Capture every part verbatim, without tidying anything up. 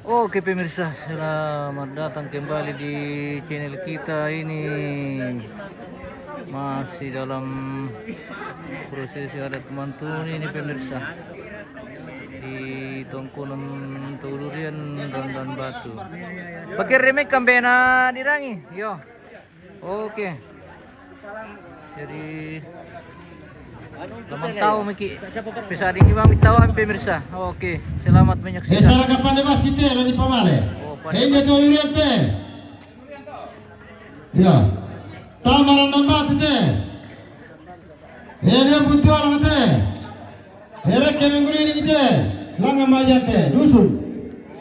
Oke pemirsa, selamat datang kembali di channel kita ini. Masih dalam prosesi adat Mantuni ini pemirsa. Di Tongkonan Todurian, Randan Batu. Pakai remake kambe na dirangi, yo. Oke. Jadi, lamang tau miki. Pesading imam tau, pemirsa. Oke, selamat menyaksikan. Desa Rangkapan de Masite, lagi pamale. Oh, pada. Hei, Mas. Desa Urian te. Ya. Tama Randan Batu te. Hei, dia puntual te. Hei, reke mengguli te. Langa maja te. Dusun.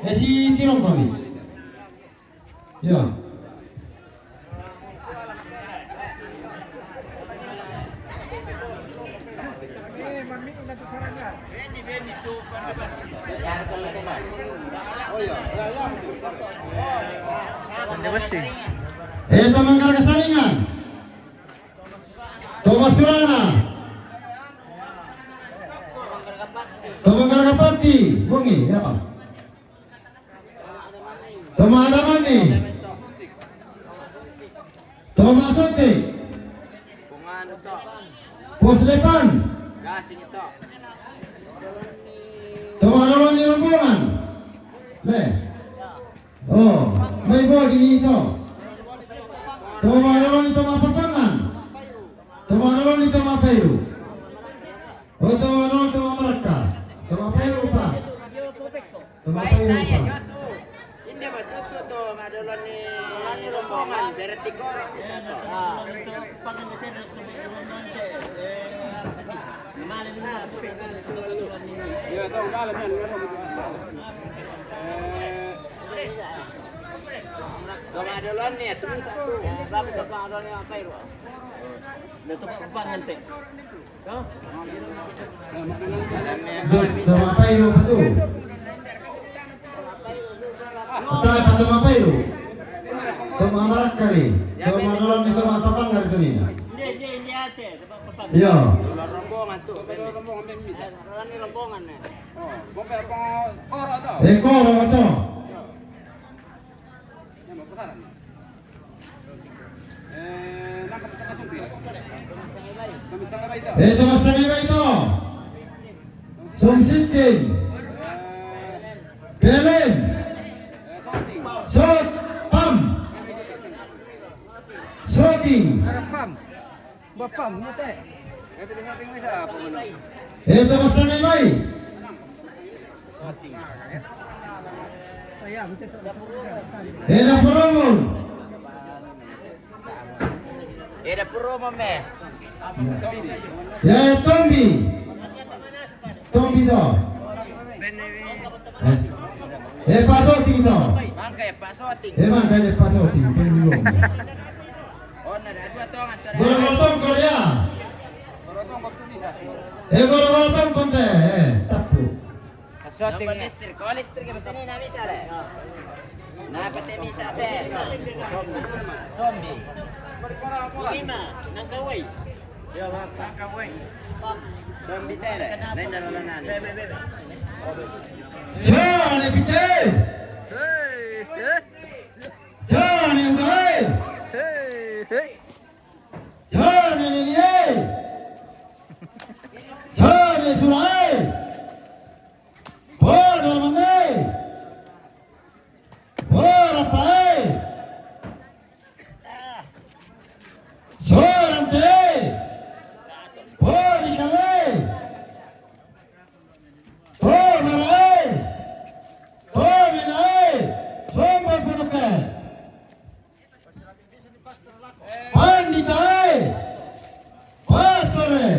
Esi tirong kami. Ya. Ande basi. Eh, Tamangkara Kasaringan. Toma Surana. Toma Gargapati. Bungi, ya, Pak. Toma Adamani. Toma Sote. Pos Depan. Toma Loloni Rombongan. Le. Oh, mai bodi ito. Toma Loloni Toma Papangan. Toma Loloni Toma Peru. Oh, Toma Loloni Toma Marka. Toma Peru, Pak. Toma Peru, Pak. Inde matutu to madoloni rombongan, berarti korang bisa to. Iya, to, malam, ya, malam. Eh, to madoloni, itu satu. Berapa to madoloni apa itu? Nah, to Pak Bang nanti. Toma Pairu apa tu? Toma Pairu. Toma Marakari. Toma Loloni, Toma Papangari tu ni. Iya. Eh, koro apa tu? Eh, Toma Sangai Baito. Som Siting. Pelem. Sot Pam. Soting. Pam. Bapam, nyate. Eh, Toma Sangai Bai. Eda Puromon. Eda Puromon me. Ya, Tombi. Tombi to. Eh, eh, Pasoting to. Mangka ya Pasoting. Eh, mangka ya Pasoting. Belum. Goro-goro tongkol ya. Eh, goro-goro tongkol te. Eh, tapu. Nomor listrik, oh, listrik yang penting ini bisa le. Nah, pete bisa te. Tombi. Lima, nang kawai. Tombi tere, lain dalam nani. Sane pite. Sane ugai. Sane niniai. Sane surai. Pora mangai. Pora pae. Sorante. Pori kangai. Pora rai. Pori rai. Somba punukai. Panditae. Pastore.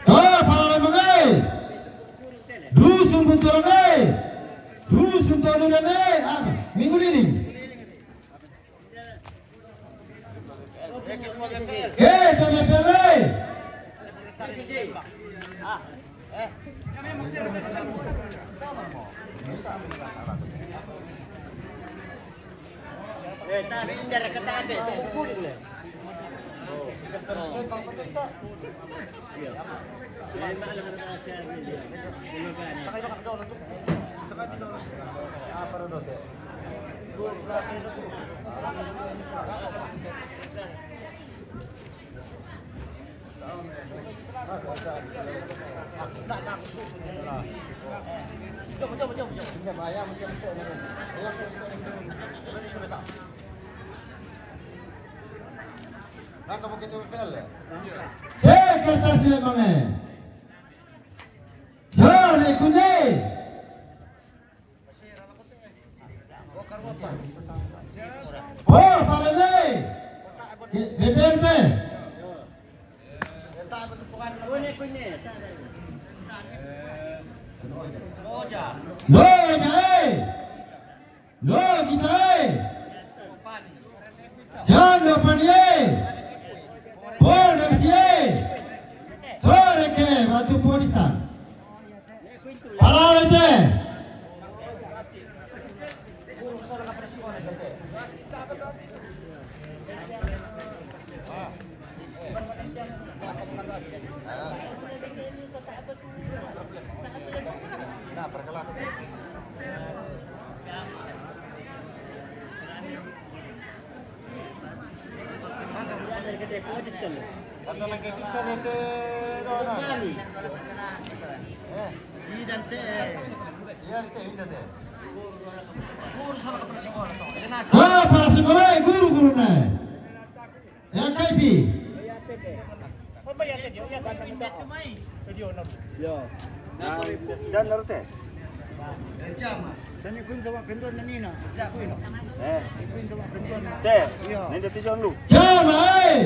Kau pala mengai. Dusun Bunturange. Dusun Tonu Dane. Ah, Minggu Lili. Oke, P P L. Se kertas sila mame. Sale kune. Oh, palele. Beberte. Lo jae. Lo kita e. Jando panie. Polisi e. Sore ke batu polisa. Palale te. Kata lagi bisa ni te, no, no. Eh. Idan te. Idan te, idan te. Guru sana ke prasikola to. Jenasa. Ah, prasikola, guru, guru na. Ya, kaipi. Yo. Dan nerte. Sani kun tawa kendor na nina. Eh. Kun tawa kendor na. Te. Yo. Nende tijon lu. Jama, eh.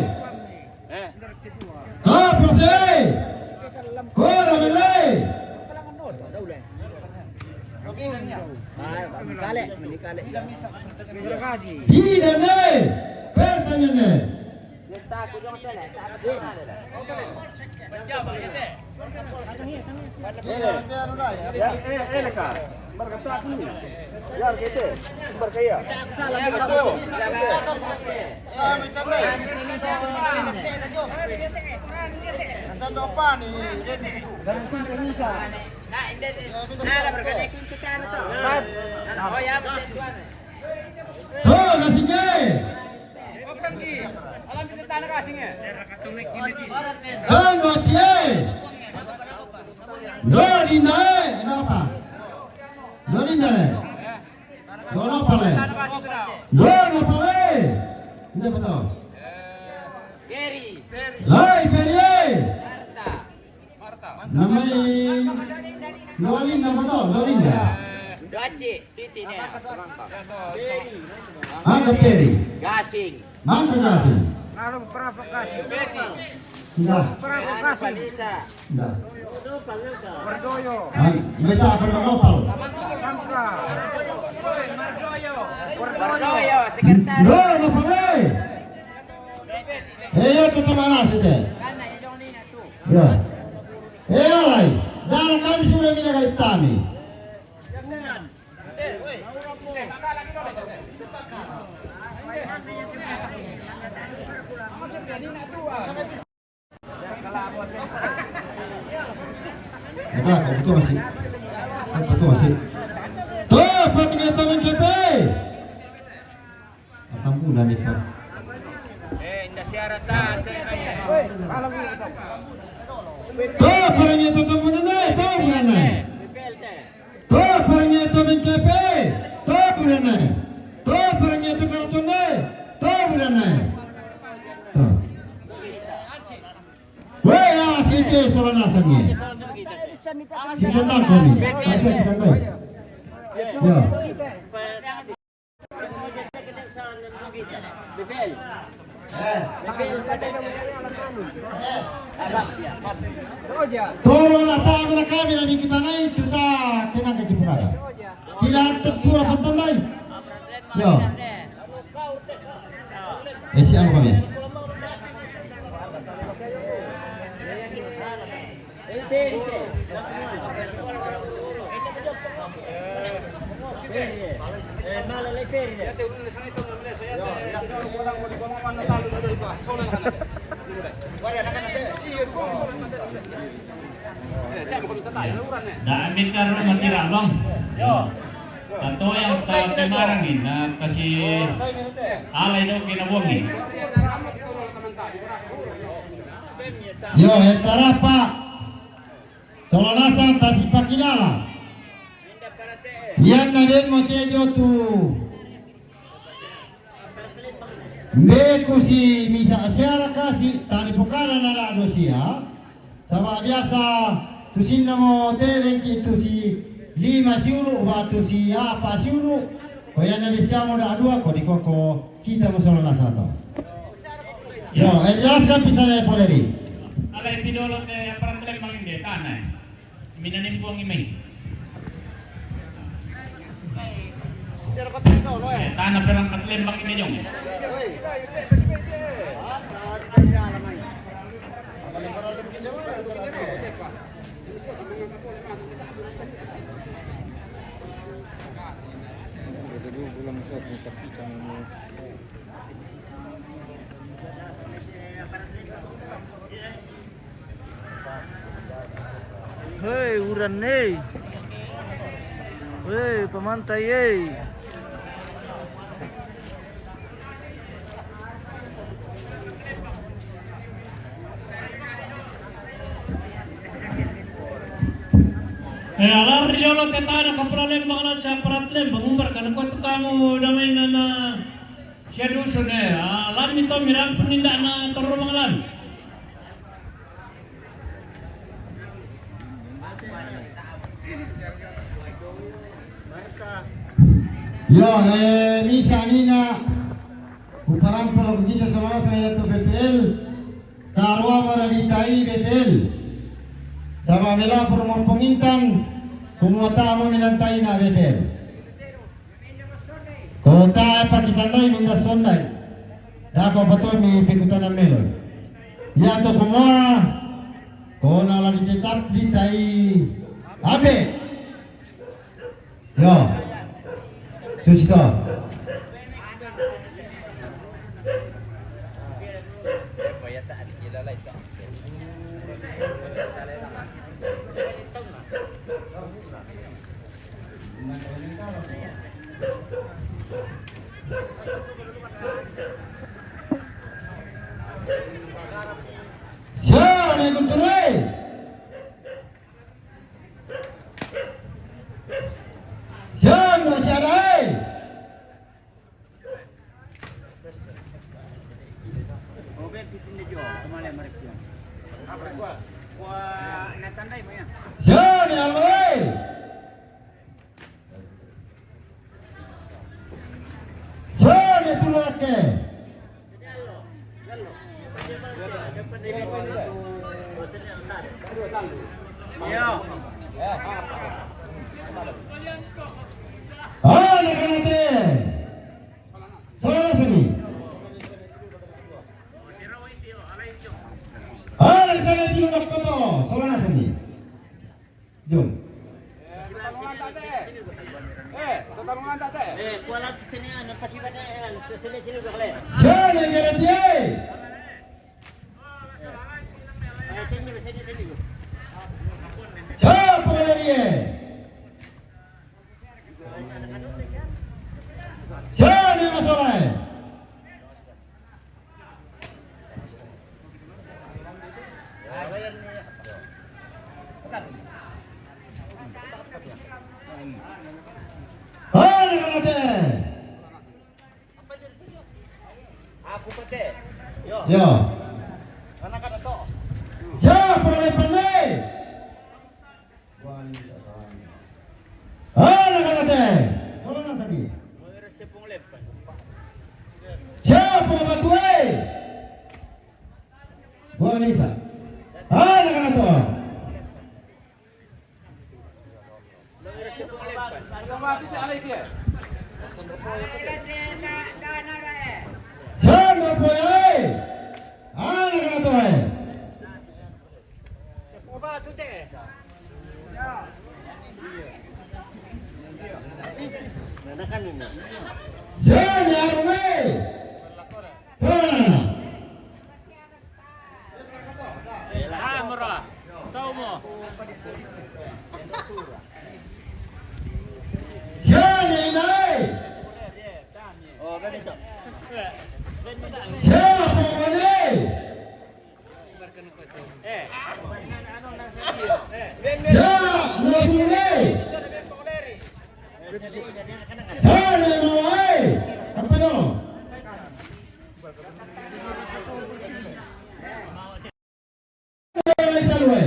Eh. Apa sih? Kora belai. Kale, kale. Pida ne. Pertanyaan ne. Ya, eh, eh, ka. Marka ta ku. Ya, kete. Marka ya. Salah. Nasaan doon pa ni. So, kasih. Sanggo tie. Dorinda e, napa? Dorinda e. Dono pale. Dono pale. Nde betul. Lai perie. Namai Dorinda betul, Dorinda. Doci, titi ne. Angka peri. Gasing. Mangka gasing. Lalu berapa gasing? Dah. Berapa gasing? Dah. Berdoyo. Ai, bisa apa nopal? Mangka. Berdoyo. Berdoyo, sekretaris. Berdoyo, nopal, eh. Eh, ya, kita mana sih, teh? Ya. Eh, alai. Dah, kami sudah minta kami. Ada, betul masih. Betul masih. Tuh, Fatimah Tommy K P. Akan bulan ni, Pak. Eh, inda siara ta, te, ai. Tuh, parang itu temen ini, tuh, mana? To parang itu B K P, to bulan nai. To parang itu kartun nai, to bulan nai. To. Weh, ya, sini soal nasanya. Kita tak kami. Kita tak kami. Ya. Tolo la tahu na kami la mi kita nai tu ta kenang ka jipukada. Kila tetua patandai. Yo. Esi ang kami. Dami ka rumah tira bang. Atau yang tak pengarang ni, na kasi alai daw kinabuang ni. Yo, estará pa. Tolonasa tasi pakilala. Yan na den mo tejo tu. Mbe ku si misa siara kasi tani pokala na la dosia. Sama biasa tusinna mo tereng ki tusi lima siulu ba tusi apa siulu. Ko yan na disiamo da dua ko di koko kita mo solo na sato. Yo, eh, jelaskan pisana ya poleri. Alai pidolo te aparat lem mangin de tanai. Mina nimbuang imai. Eh, tanah perang kat lembang ini jong. Hei, uran hei. Hei, pamantai hei. Eh, alar jolo tetana kapura lembang na caparat lembang umbar kana kuat kamu damai nana. Sia dusun, eh, ah, lan mi to mirang penindak na torro mangalan. Yo, eh, misa nina, ku parampolo ku kita saudara saya tu B P L, karua mara di tai B P L, sama melapor mo pengintan, ku muata mo milantai na B P L. Kota pakisandai minda sondai. Dako patomi pikutana melo. Ya to kumua. Kona lagi tetap di tai. Abe. Yo. Susto. Siapa yang kunturai? Siapa yang siarai? Siapa yang alai? Sene tulake. Ana kanate. Sola sini. Ana kanate. Sola sini. Jom. Eh, kuala tu sini anu pasti pada anu sini sini bakal. Sini jadi dia. Eh, sini sini sini. Siapa lagi? Sini masalah. Hai, Raja. Aku pete. Yo. Yo. Anak-anak to. Siapa yang pandai? Ala karate. Tolong sabi. Siapa batu eh? Buang Anissa. Anak-anak tua. Sama boy, eh. Anak-anak tua, eh. Sini, Arme. Sana. Ah, murah. Tahu mo? Sini, Inai. Siapa ini? Sa Nosule. Sa Nenoe. Apa no? Sa Nenoe.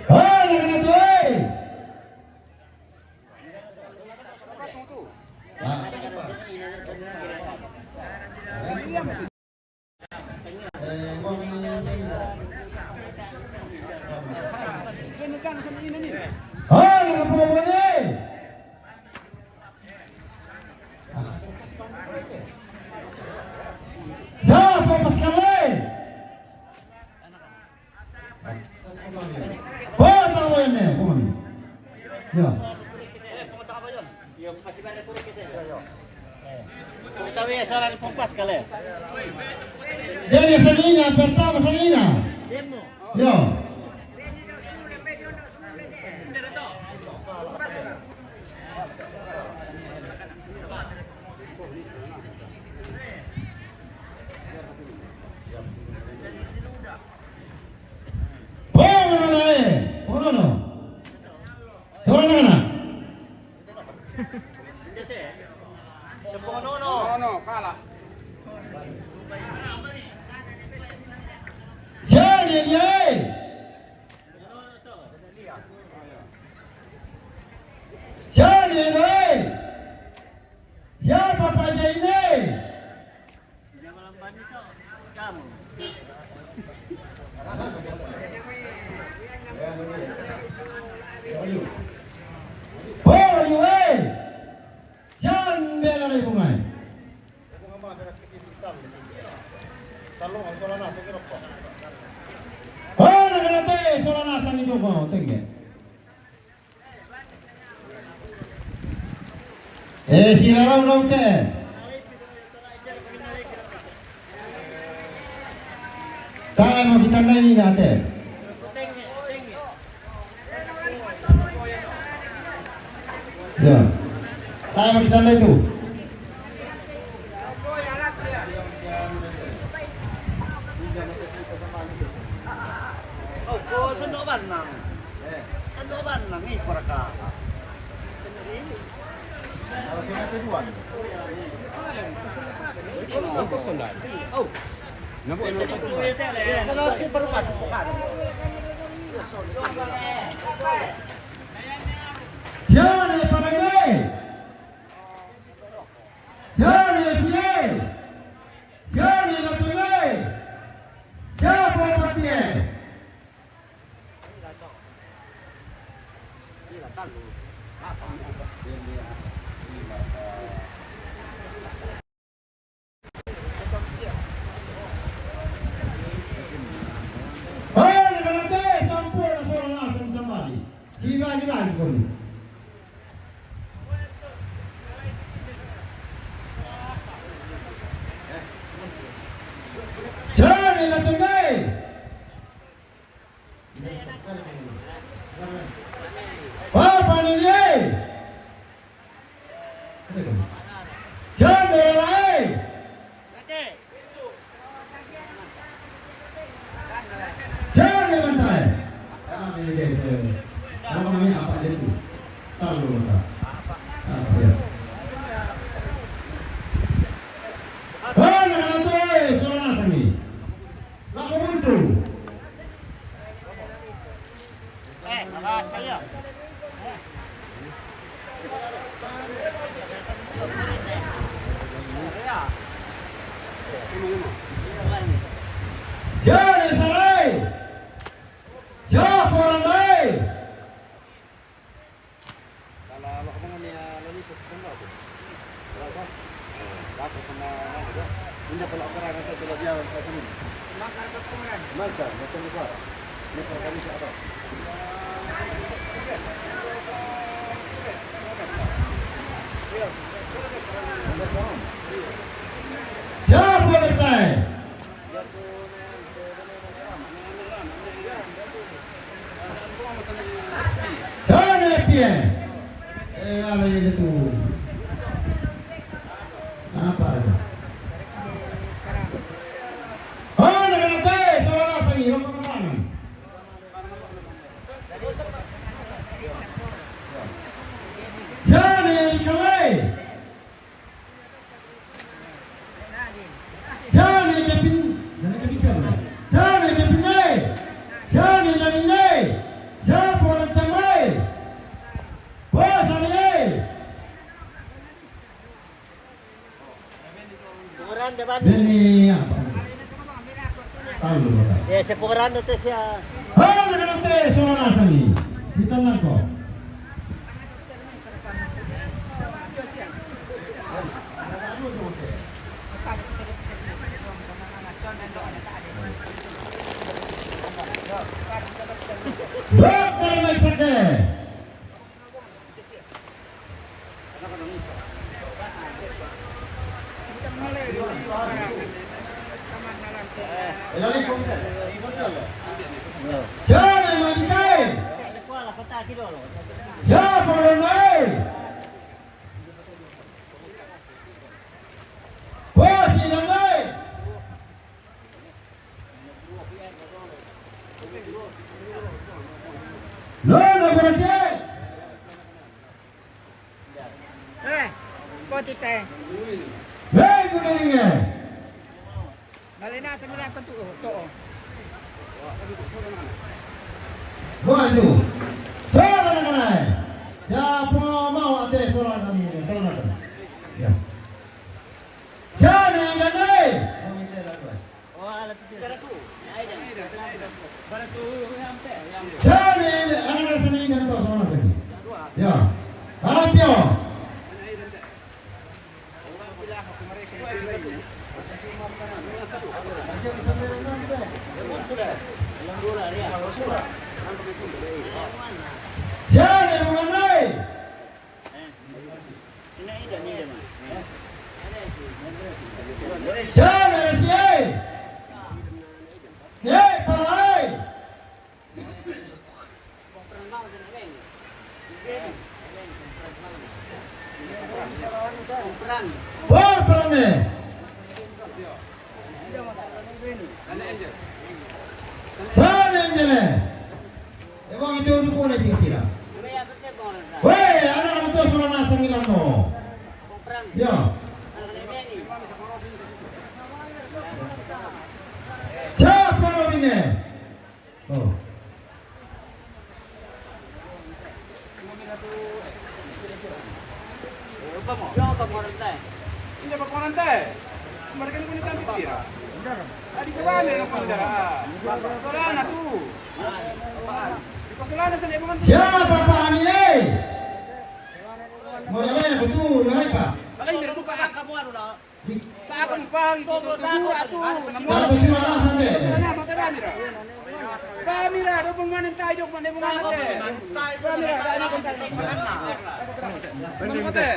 Hai, Nenoe. Siapa Pascal? Pota wene, pon. Ya. Kung tawi ya, soalan pung Pascal ya. Jadi, salina, pertama salina. Yo. Pong na, eh. Pong na. Pong na. Siapa dia, eh? Siapa dia, eh? Siapa Pak Zaini? Oh, you, eh? Jan bela na ibungai. Oh, na kena te, sola nasa ni jomo, tenge. Eh, sira rau rau te. Tae mo kita nai ni ate. Ya. Tae mo kita nai tu. Oh, ko sendok banang. Sendok banang ni perkara. Siapa ni pakai ni? Siapa ni sie? Siapa ni datang ni? Siapa pakai? Bali, bali, te, sampona sola nasa ni sambali. Si bali, bali, koni. Sali la tundai. Papa ni ye. Jande lai. Jande bantai. Nama ni dia? Nama ni apa dia tu? Tahu tak? Apa ya? Hei, nak kena tu, eh, suara nasang ni. Nak kau muncul. Siapa sarai? Siapa orang lain? Siapa bertanya? Sana pia. Eh, ala yele tu. Apa ada? Oh, nak kena teh, saudara sini, rokok kerangan. Sana yang dikalai. Jani kapin, jani kapin jani. Jani kapin nai. Jani jani nai. Japo na chamai. Bos nai. Pengeran depan. Ini apa? Tahu lu, Bapak. Ya, sepengeran itu sih. Oh, nak kena teh, saudara sini. Kita nangkok. Dokter Maisake. Jale Madikai. Siapa orang lain? Bos Idamai. Lono berarti. Eh, kau titah. Hei, kuning. Malena sembilan tentu, oh, tu, oh. Waduh. Salah nak kenai. Siapa mau ada salah kami? Salah nak. Ya. Sana yang naik. Sana yang anak sana yang tahu sama lagi. Ya. Harap ya. Sana yang naik. Jana rasiai. Nyai palai. Por perane. Sana injene. Emang itu dukun aja kira. Weh, anak-anak tua suruh nasa ngilang no. Ya. Siapa lo ini? Oh. Inda pa kuarenta e. Mereka ni kuarenta e pira. Adi ke bane na kuarenta e. Solana tu. Di solana sana emang. Siapa Pak Ani, eh? Mau jalan betul, naik, Pak. Kalau ini tu Pak. Takon pang ko tu atu. Satu sila lah nanti. Kamira. Kamira do pemanen tayo ko ne pemanen. Kamira.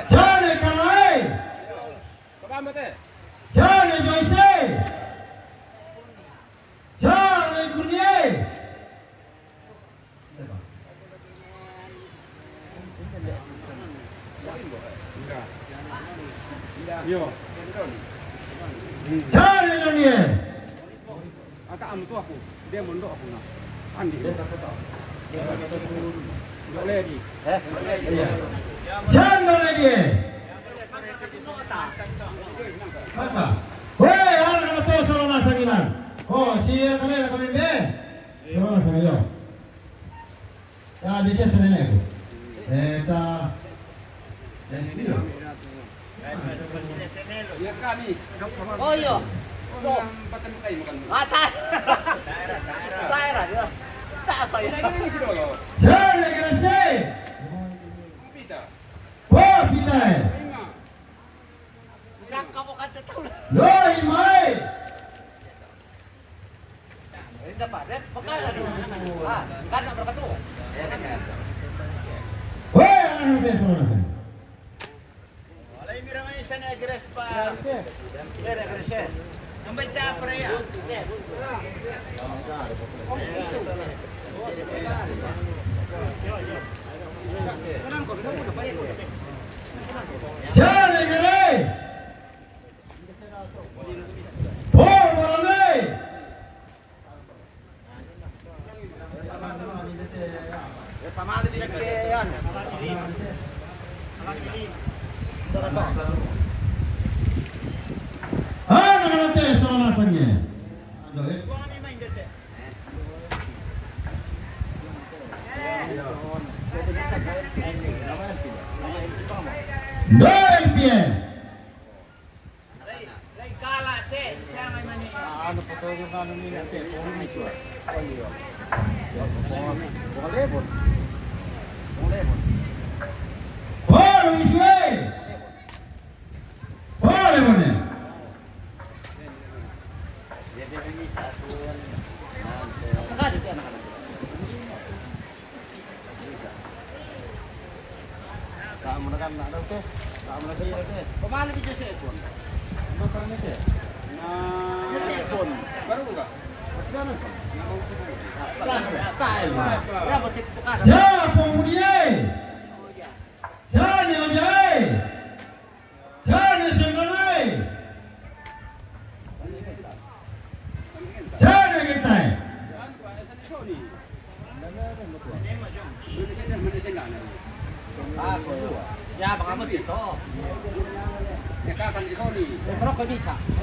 Jale Kalai. Jale Joyce. Jale Kurnie. Yo. Jale Daniel. Aka am tu aku. Dia mondok aku na. Andi. Dok lagi. Eh? Iya. Jale Daniel. Maka. Weh, anak-anak tu salah nasa ngilang. Oh, si kalian kami be. Salah nasa ngilang. Ya, di sini aku. Eh, ta. Eh, ini loh. Oh, iya. Mata. Daerah, daerah. Daerah dia. Tak apa ya. Saya kira sih. Pita. Wah, pita. Saka mo kanta tau. Loi mai. Ini dapat, Dep. Pekan ada. Ah, kan nak berapa tu? Weh, anak dia sama nasi. Wala i mira mai sene agres pa. Bere agres. Nambai ta prea. Sene agres. Oh, marane. Ah, nakalate, sama nasanya. Doi pie. Lai, lai kala te, siang ai mani. Ah, anu, foto yung anu ni, ate, puro ni siya. Oh, iya. Ya, puro, puro lebon. Puro lebon. Puro ni siya. Puro lebon eh. Dia, dia ini satu yang, ah, dia. Kamu kan nak tahu ke? Kamu lagi ya ke? Pemali video cellphone. Motor ni ke? Nah, cellphone. Baru buka. Jangan kan? Nah, baru buka. Tak, tak, tak. Ya, betul, bukan. Siapa yang dia? Siapa yang dia? Sane sendanae. Sane kitae.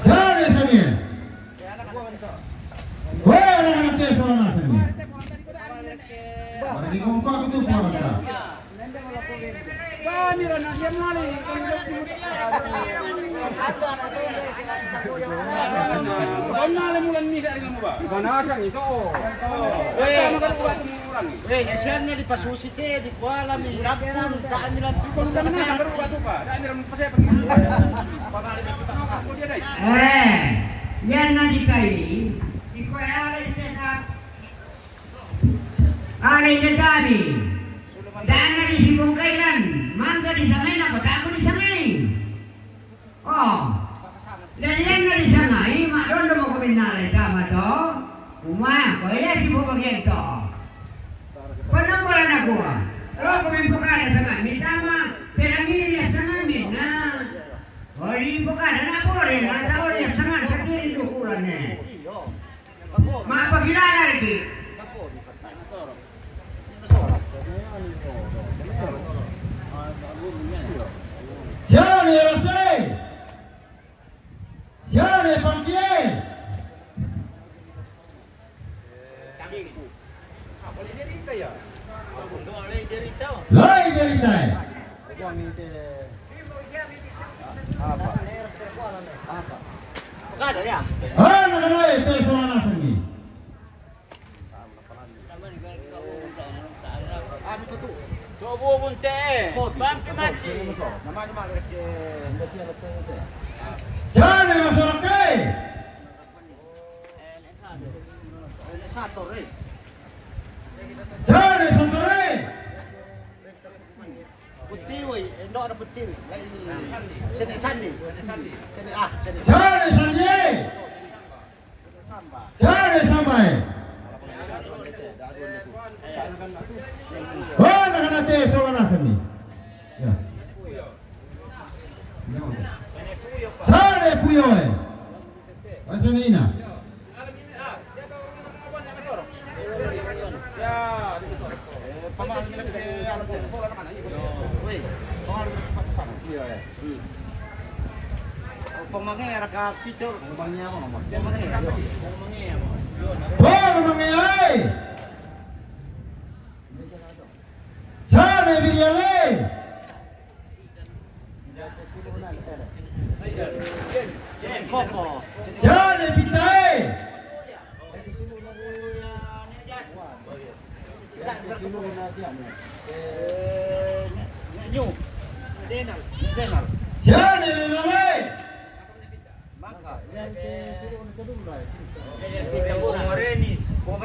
Sane sane. Weh, anak-anak te sono sane. Mari kita kompak itu pulang kita. Weh, ya sianna dipasusi te, dikuala mi rabbun, tak milan. Ore, ianna dikai, dikoe ale di peta. Ale inetami, dana disibongkaikan, mangga disangai, nako tako disangai. Oh, dan ianna disangai, maddondo mako minnalai tama to, uma, ko ia sipobagian to. Penombolan aku, lo ko mempokada sangai, mitama, pedangiri sangai minna. Oh, di pokada na pore, na tahu dia sangai, takiri ukurannya. Mappakilala lagi. Siapa ya, Rosé? Siapa ya, Pangkie? Lain derita, eh. Apa? Apa? Kada ya? Ah, nakana, eh, te sono nasang ni. Coba bunte, eh. Bampi mati. Sana masorok, eh. Sare santore. Putiwi, endo ada putiwi. Sene sandi. Sene, ah, sene. Sare sandi. Sare sampai. Oh, nakana te sono nasang ni. Ya. Sane puyo, eh. Sane ina. Pamange raka pito. Pamange apa? Pamange apa? Pamange apa? Pamange ai. Sane biriale. Siapa ne pitae? Siapa ne nanae?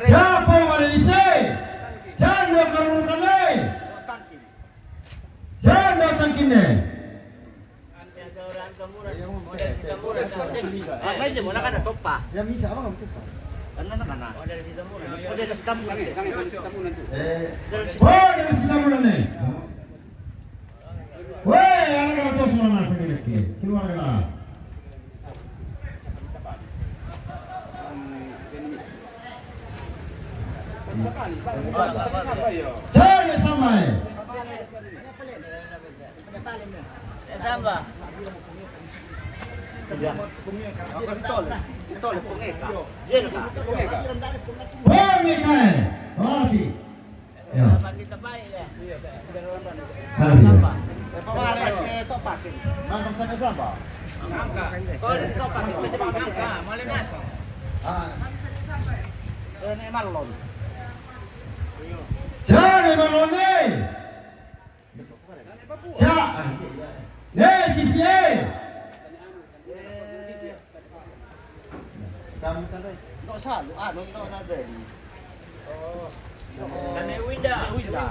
Siapa Marenise? Siapa Karunukane? Siapa Tangkine? Yang bisa apa kamu tupa? Karena mana? Oh, dari Sitambunan. Eh, oh, dari Sitambunan nih. Weh, anak-anak tuh semua nasa gini, keluar lah. Jangan sampai. Pongeka. Pongeka. Pongeka. Pongeka. Ya. Mana dia? Mana sana siapa? Ah. Sana malone. Sa-, ne, sisi e. Nggak salah, anu, nggak ada ini. Tane Winda.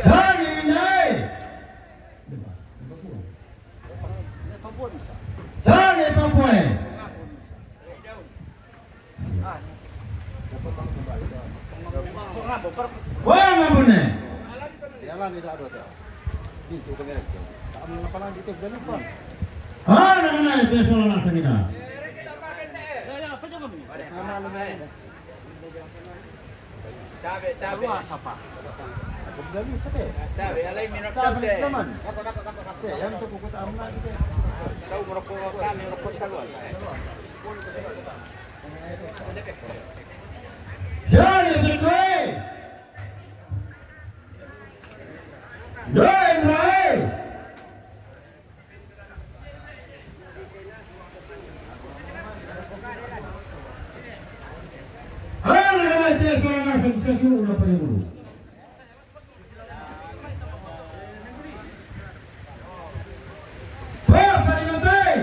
Tane Winda e. Tane Papua e. Wah, ngapune? Ana-ana itu sola nasangina. Tabe, tabe. Tabe, alai minor tabe. Tahu merokok kami, merokok saluan. Siapa yang berkelahi? Doain, doain. Alah, alah, dia seorang asal bisa suruh apa yang dulu. Bapak Ibu, saya.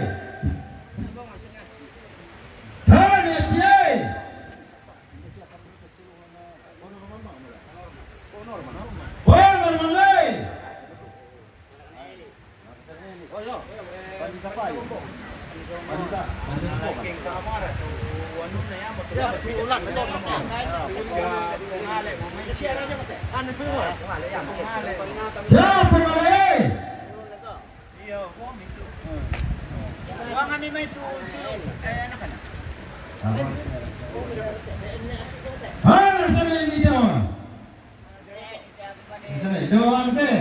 Saya dia. Siapa malai? Iya, kami itu si, eh, anak-anak. Halo, sana ini jawab. Sana, jawab, teh.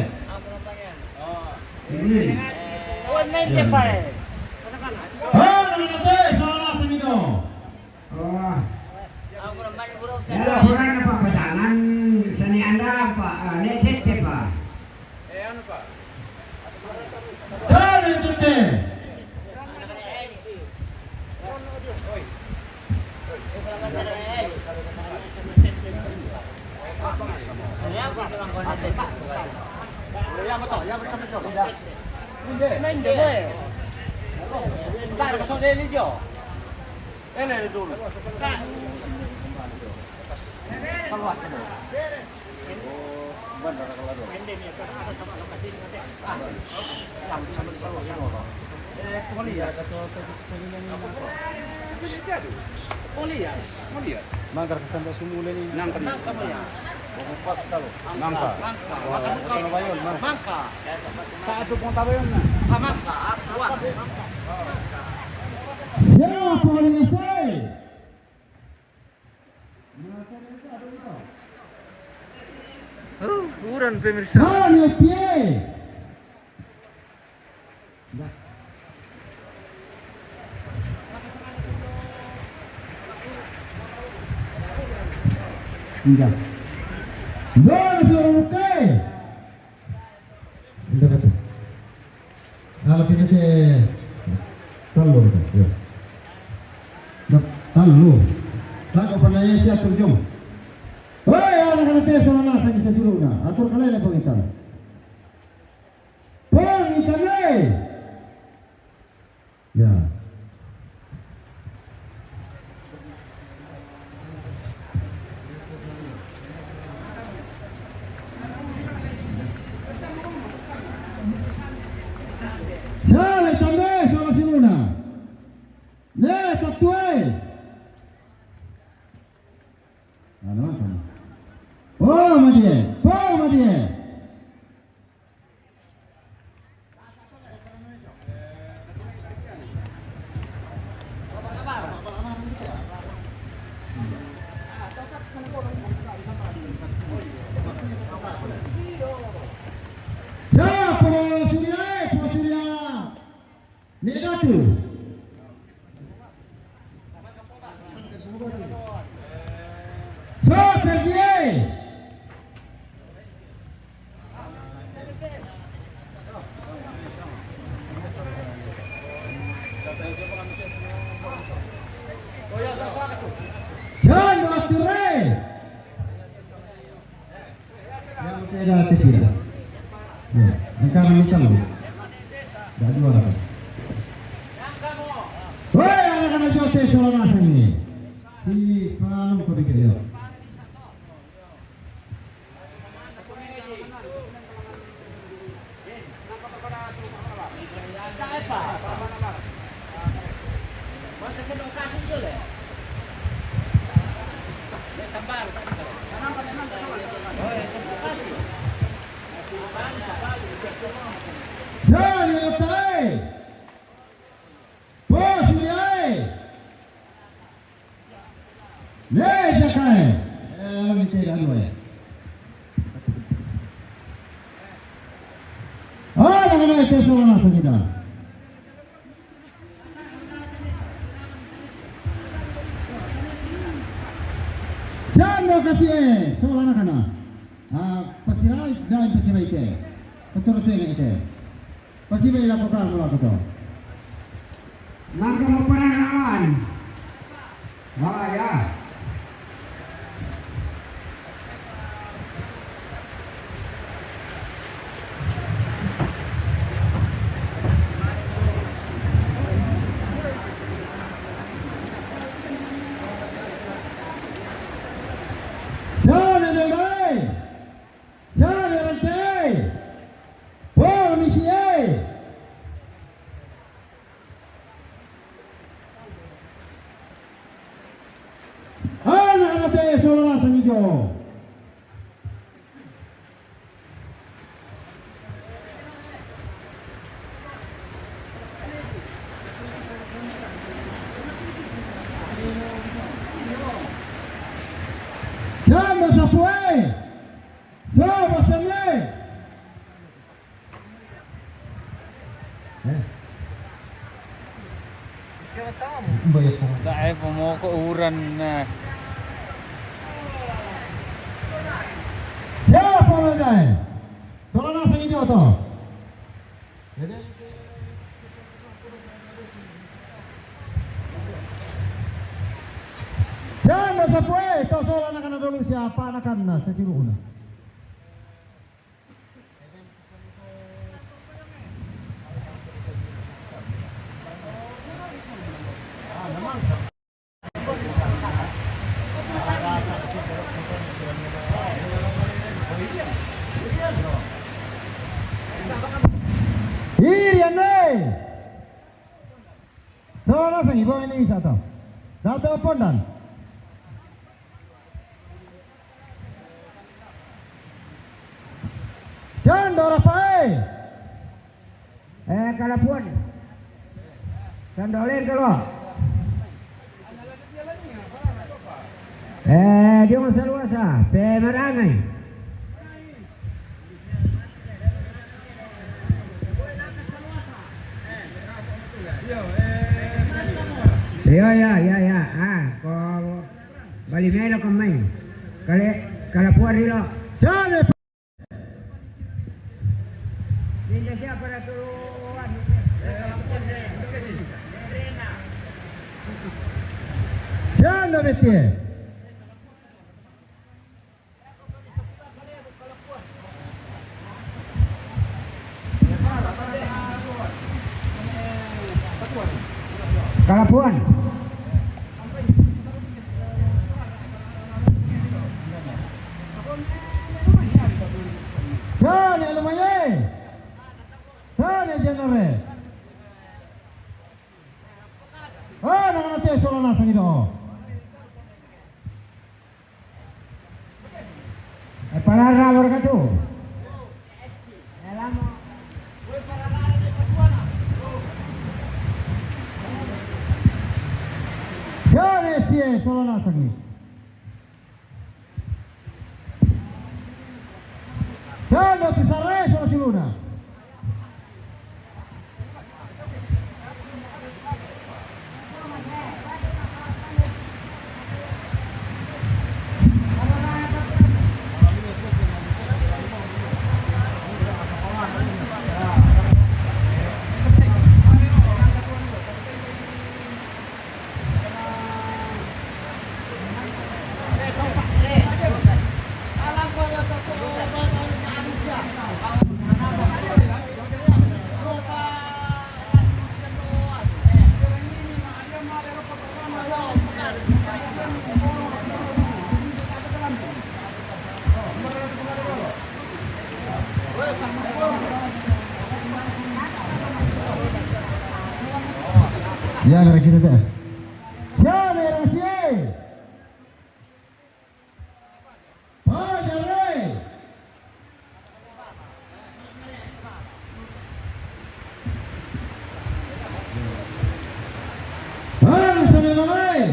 Ini. Oh, ini, ya, Pak. Halo, anak-anak, teh, salah sini, dong. Oh. Ya, laporan apa pasangan seni anda, Pak? Eh, ne, cek, cek, Pak. Sabe tutte. Nende, nende, boy. Sar ka so deli jo. Ele dulu. Keluar semua. Mangkar ka sanda sumule ni. Nang kami. Nang kami ya. Mangka. Mangka. Mangka. Mangka. Mangka. Mangka. Mangka. Siapa yang saya? Oh, kurang pemirsa. Halo, pie. Enggak. Enggak, suruh buka. Enggak, kata. Kalau kita te-, telur, ya. Tallu. Tako panaya siya turjong. Woi, anak-anak te sola nasang isa juruna. Atur kalai le pangitang. Pangitang le. Ya. Sale tambe, sola siruna. Ne, tatue. Ano, ano? Po madie, po madie. Sa, po Surya, eh, po Surya. Ni datu. Sa, pergi, eh. Sa, dua, tiga. Yang tidak, tidak. Ya, sekarang ini tahu. Dah dua lah. Woi, anak-anak jote sola nasang ini. Si Panu ko pikir ya. Sa, ni otai. Po Surya, eh. Ne, jakae. Eh, ini tidak dua ya. Oh, dah kena itu sola nasang kita. Sando kasi, eh, sola nakana. Ah, pasirai, dai pasirai te. Kotor sene ite. Pasibai lako kamu lako to. Mangga mau perang lawan. Wah, ya. Sa, ne, ne, ne. Sa, ne, ne, ne. Po misi, eh. Anak-anak te sola nasang ijo. Sando sapue. Sa, basane. Eh. Dai pamoko uran na. Siapa lo dai? Sola nasang ijo to. Sando sapue, to sola nakana dolu siapa nakana sa juruna. Iri ane. Sola nasang ibo ini bisa to. Dato Pondan. Sando Rafael. Eh, kalapuan. Sando ler kalo. Eh, dia masalah luasa. Pe marangai. Iya, iya, iya, iya. Ah, ko bali melo ko mai. Kale, kalapuan rilo. Sale. Pindah siapa dah tuan? Eh, apa ni? Rena. Sian do Betty e. Kalapuan. Sian e Lumaye. Sian e Jenere. Ah, nangana te sola nasang i do. E, parara warga tu. Sian e, sian e sola nasang i. Sian do Tisare sola si Luna. Ya, gara kita teh. Siapa yang sih? Pajar e. Bang, sana, Bang, e.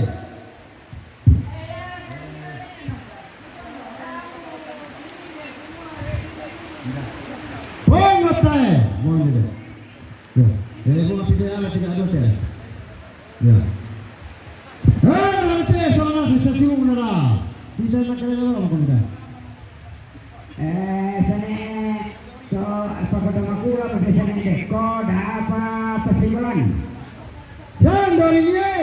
Bang, mata e. Bang, gitu. Ya. Eh, gua nggak pindah, nggak pindah, aduh, teh. Ya. Eh, nanti soalnya sesuatu, bener lah. Bisa nak kalian apa, Bang? Eh, sane to apa kota Makula, apa sane de ko da apa Pasibalan. Sandori ye.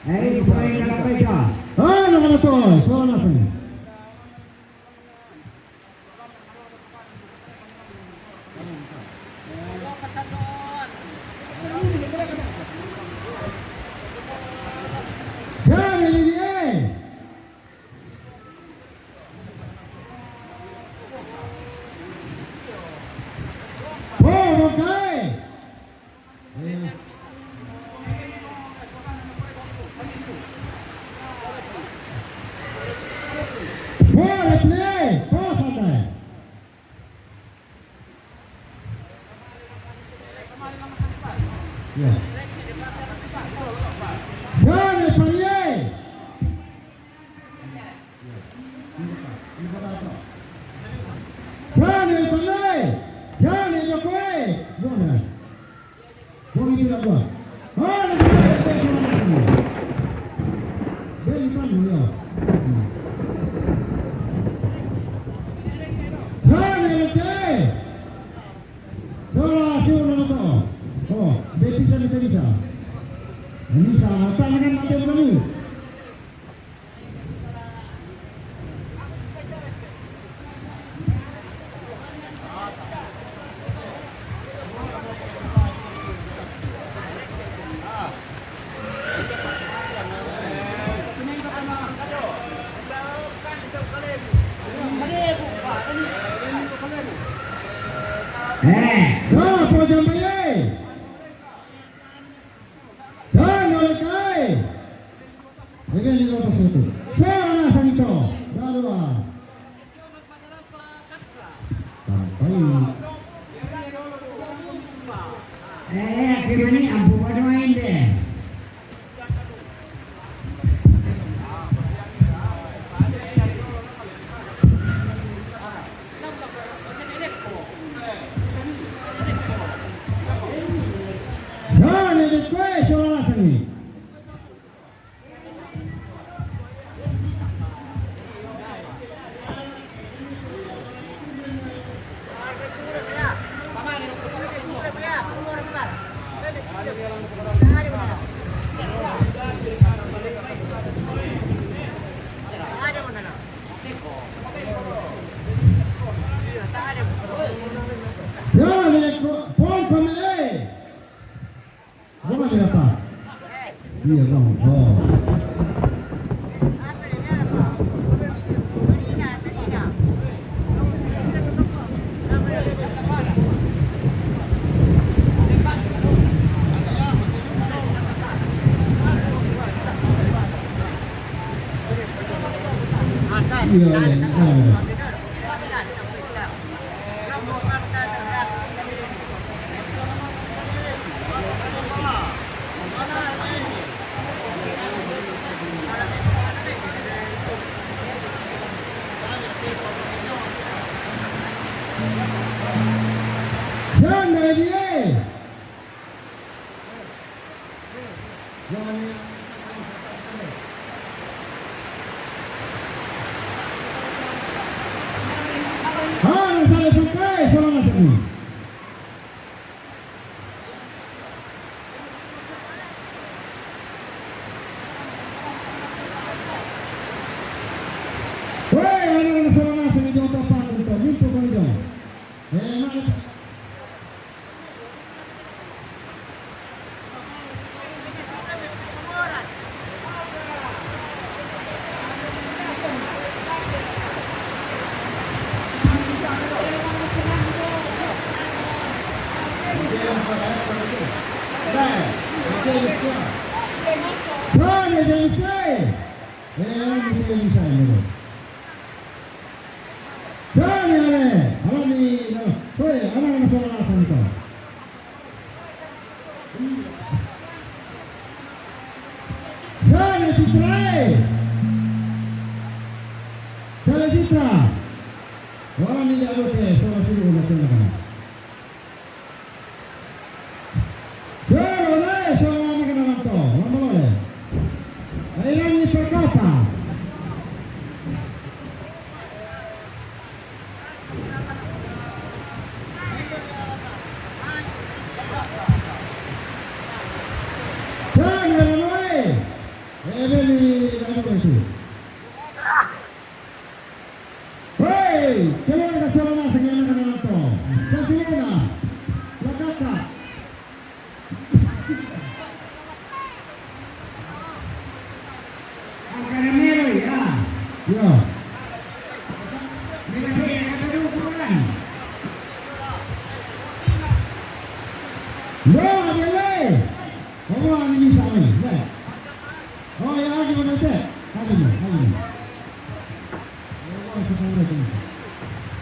Eh, itu paling kata apa itu? Ah, nama to, soalnya sane. Siapa ini dia? Oh, bukai. Buat play, pos santai. Ya. Sane parie. Sane tane. Sane jokoe. Bona. Bona itu nak buat. Ah, nak buat. Beli tamu ya. Sane teh. Sola, sola, no, no. Oh, be bisa, bisa, bisa. Bisa, tangan mati dulu. Eh, so, po jambaye. Sana lekai. Ini ni kota satu. Sana santo. Baru ah. Sampai. Eh, akhirnya ni ampu pada main deh. Sana lekai, sana sini. Iya, Pak. Iya, Bang. Oh. Iya, iya, iya. Siamo, Elie! Ah, non sa le fa fare, sono una famiglia. Uè, allora sono una famiglia, ho fatto un po', un po' con i due. Eh, ma Dai, dai, dai. Dai, dai, dai. Eh, ora mi devi usare, no? Dai, dai. Allora mi, no. Poi, allora non sono la santa. Zane, ti trae! Zane, ti trae! Ora mi dico che sono sicuro che non è. Zero, dai, sono la mano che non ho, non vuole. E i ragni per coppa! Ciao, Noè! E vedi la tua tu. Ehi, che vuoi che sia la nostra che non è la tua? Sta su una. La cacca. Ang karamelo, ya. Yo. Mira, hey, ang karamelo, kulang. Yo, dele. Kamu ang ini sa amin. Ya. Oh, ya, lagi mo na siya. Lagi mo, lagi mo.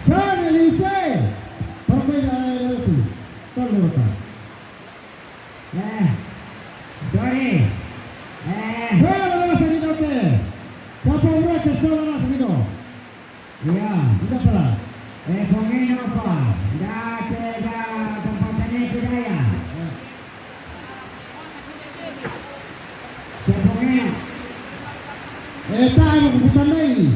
Sana, Lise. Para may na, ano, ito. Talo ka. Eh, sorry. Eh. Solo la Sanidote. Capo Murete, solo la Sanido. Ya, tidak salah. Eh, pengin apa? Dah, tidak tempat ini tidak ya. Siapa pengin? Eh, tak ada keputusan lagi.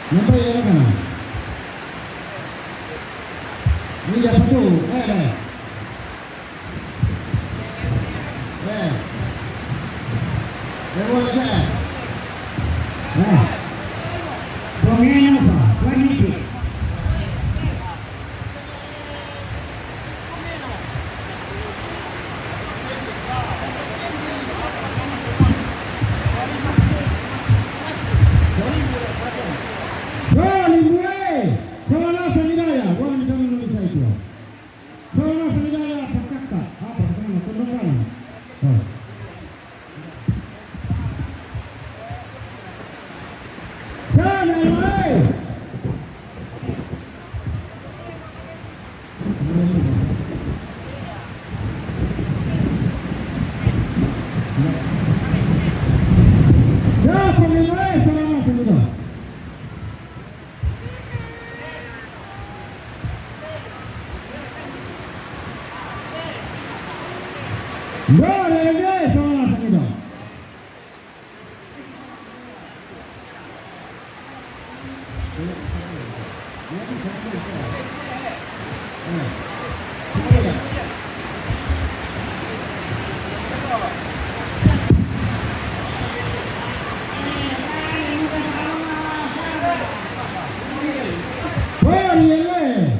Nampak ya, kan? Ini dah satu. Eh, eh. Eh. Eh, buat aja. Eh. Pengin apa? Pengin. Dai, Limbue! Sono la Sanidaya, guarda, mi sono non mi sai più. Sono la Sanidaya, pakakka. Ah, pakakka, no, sono la. Oh. Sana, eh! Pari ele.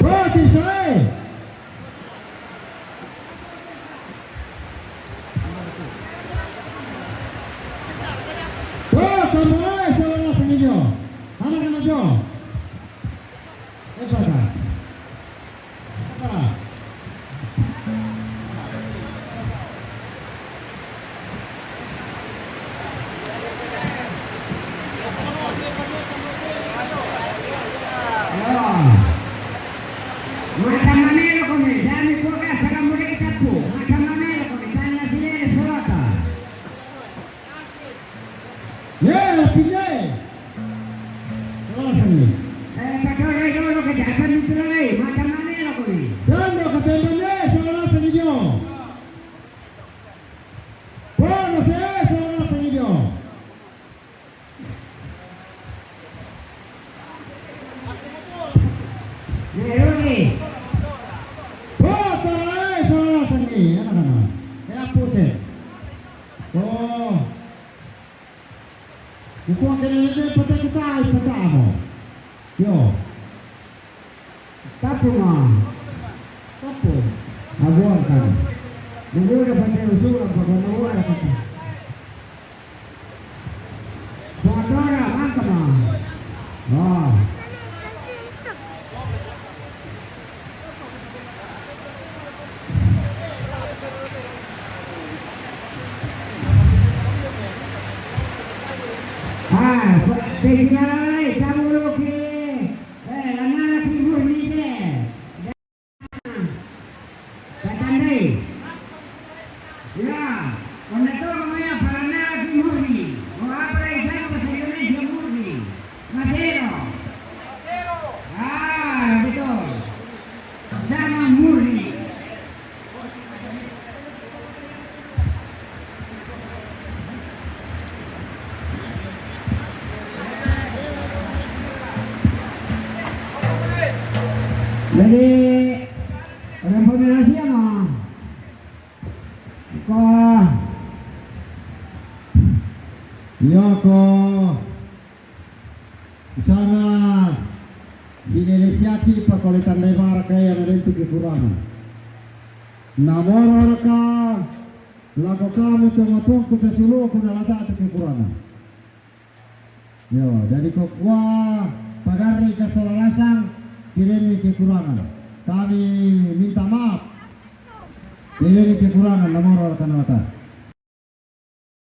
Pati sae. Toka mwae sala sinijo. Hana kana jo. Epaka. Epaka. Matamanelo kone, dami koga saga mure kitapu. Matamanelo kone, tanya sile solata. Ye, pinde. Salasani. Eh, patore dolo ke japan mitulai, matamanelo kone. Sando katembane, salasani jo. Pono se, salasani jo. Nerone. Potara, eh, salasani, anak-anak. Ya, puset. Oh. Kuko kene nene pate kukai patamo. Yo. Tapu ma. Tapu. Aguarkan. Bubura pate usura pate nagua pate. Suatara mantama. Wah. Ah, pe-, pe-, eh, kamu lo ke, eh, lanara ki murni de. Katandai. Ya, cuando todo me voy a Paraná, aquí murni. O habla y sabe que se le dice murni. Macero. Ah, betul. Sama murni. Jadi, remunerasi ama ko, iyo ko, sana sinelesiaki pakoletan dai baraka yang ada itu kekurangan. Namoro raka lako kami tongotongku sasuluku nalata tu kekurangan. Yo, jadi kokua pagari ka sola lasang, kireni kekurangan. Kami minta maaf. Kireni kekurangan, namoro raka nalata.